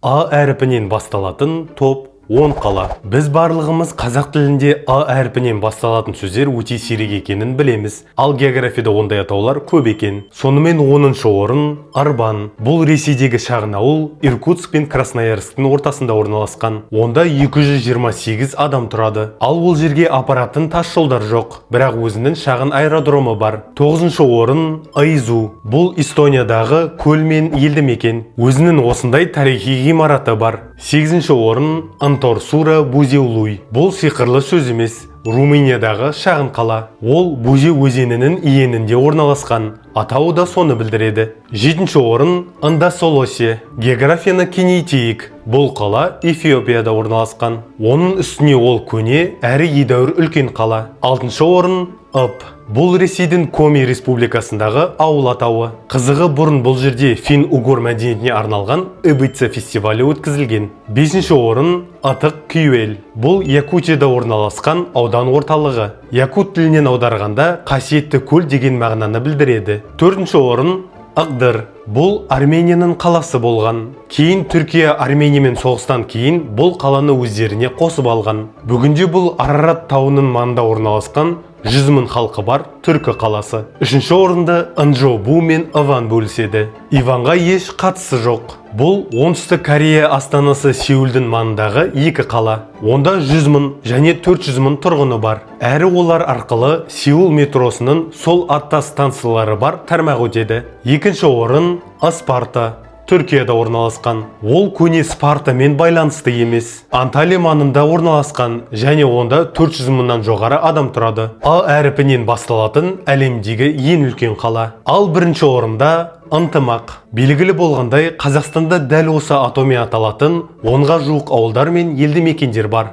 А әрпінен басталатын топ 10 қала. Біз барлығымыз қазақ тілінде А әрпінен басталатын сөздер өте сирек екенін білеміз. Ал географияда ондай атаулар көп екен. Сонымен, 10-шы орын — Арбан. Бұл Ресейдегі шағын ауыл, Иркутск пен Красноярсктың ортасында орналасқан. Онда 228 адам тұрады. Ал ол жерге апаратын тас жолдар жоқ, бірақ өзінің шағын аэродромы бар. 9-шы орын — Айзу. Бұл Эстониядағы көл мен елді мекен. Өзінің осындай тарихи ғимараты бар. 8-ші орын — Întorsura Buzăului. Бұл сиқырлы сөз емес. Румыниядағы шағын қала. Ол Бузеу өзенінің иенінде орналасқан. Атауы да соны білдіреді. 7-ші орын — Ындасолосе. Географияны кеңейтейік. Бұл қала Эфиопияда орналасқан. Оның үстіне ол көне әрі едәуір үлкен қала. 6-шы орын — Ып. Бұл Ресейдің Коми Республикасындағы ауыл атауы. Қызығы, бұрын бұл жерде фин-угор мәдениетіне арналған Ыбыца фестивалі өткізілген. 5-ші орын — Ытық Кюэл. Бұл Якутияда орналасқан аудан орталығы. Якут тілінен аударғанда қасиетті көл деген мағынаны білдіреді. 4-ші орын — Ығдыр. Бұл Арменияның қаласы болған. Кейін Түркия Армениямен соғыстан кейін бұл қаланы өздеріне қосып алған. Бүгінде бұл Арарат тауының маңында орналасқан 100 мың халқы бар түркі қаласы. Үшінші орынды Ынджобу мен Иван бөліседі. Иванға еш қатысы жоқ. Бұл Оңтүстік Корея астанасы Сеулдің маңындағы екі қала. Онда 100 мың және 400 мың тұрғыны бар. Әрі олар арқылы Сеул метросының сол аттас станциялары бар тармақ өтеді. Екінші орын — Ыспарта. Түркияда орналасқан. Ол көне Спартамен байланысты емес. Анталия маңында орналасқан және онда 400 мыңнан жоғары адам тұрады. А әрпінен басталатын әлемдегі ең үлкен қала. Ал бірінші орында — Ынтымақ. Белгілі болғандай, Қазақстанда дәл осы атаумен аталатын 10-ға жуық ауылдар мен елді мекендер бар.